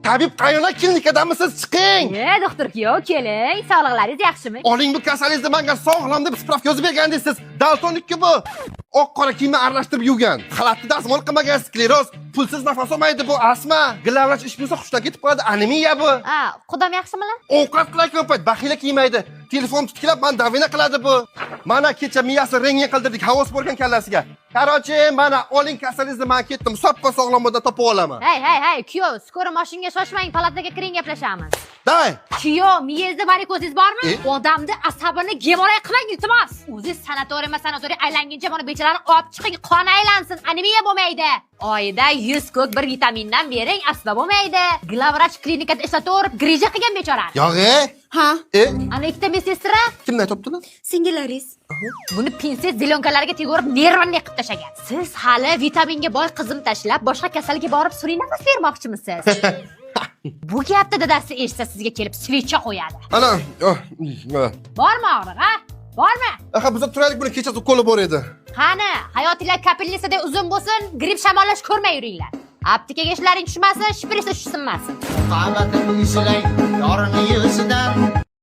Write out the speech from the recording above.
Tabib qaynola, klinikadamisiz? Chiqing. E, doktor kuyov, keling. Sog'liqlaringiz yaxshimi? Oling bu kasalingizni, manga sog'lom deb справка yozib bergandingiz. Daltonikki bu. Oq qora kiyimni aralashtirib yuvgan. Xalatni dazmol qilmagan, skleroz, pulsiz nafas olmaydi bu, astma. Главврач ish bo'lsa, hushdan ketib qoladi, anemiya bu. Ha, qudam yaxshimilar? Ovqat qilayotgan payt baxila kiymaydi. Telefon titkilab, man давление qiladi bu. Mana kecha miyasi rentgen qildirdik, havas borgan kallasiga. Короче, mana oling kasalingizni, man ketdim. Soppa sog'lom odam topib olaman. Hey, hey, hey, kuyov, скорый mashinga shoshmang, palataga kiring, gaplashamiz. Давай. Kuyov, miyangizda varikozingiz bormi? E? Odamni asabini gemoroy qilmang, iltimos. O'zingiz sanatoriyma sanatoriy aylanguncha mana bechorani olib chiqing, qon aylansin, anemiya bo'lmaydi. Oyida 100 ko'k bir vitamindan bering, asma bo'lmaydi. Главврач klinikada ishlataverib, грыжа qilgan bechorani. Yo'q, e? Ha. E, Ana ikkita медсестра kimdan topdilar? Singillaringiz. Buni pinset зелёнка larga tegorib, nervini qilib tashlagan. Siz hali vitaminga boy qizim tashlab, boshqa kasalga borib sun'iy nafas bermoqchimisiz? Bu gapni dadasi eshitsa, sizga kelib свеча qo'yadi. Ana, oh, oh. Bormi og'riq, ha? Bormi? Aha, biz turaylik, buni kechasi ukoli bor edi. Qani, hayotinglar капельница day uzun bo'lsin, gripp shamollash ko'rmay yuringlar. Aptekaga ishlaring tushmasin, shprisda tushsinmasin. Qamatim izlang yorini yuzidan.